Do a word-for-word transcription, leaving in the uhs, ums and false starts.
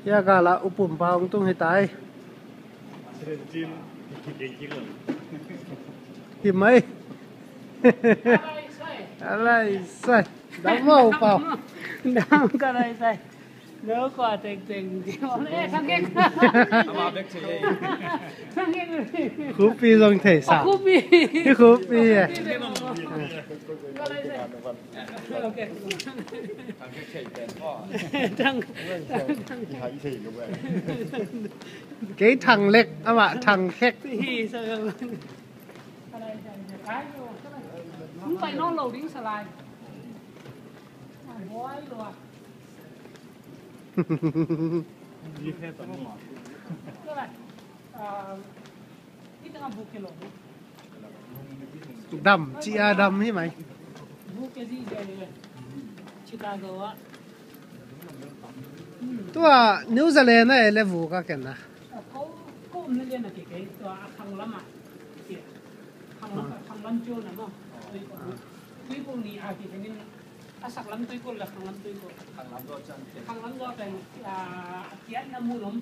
Hia gala upum pa hong tung hi tai. Hi mai. Alai sai. Dam mau pau. Dam ka lai sai. No kwa teng teng. Eh, thang keng. Ama bek thei. Thang keng. Khupi zong thei sa. Khupi. Hi khupi. Ka lai sai. Kei thang lek, amah thang khek. Dam, ci a dam hi mai. Tua New Zealand a e le vuk a ken a. A saklam tuikul le khanglam tuikul. Khanglam zaw teng a kiatna mun om.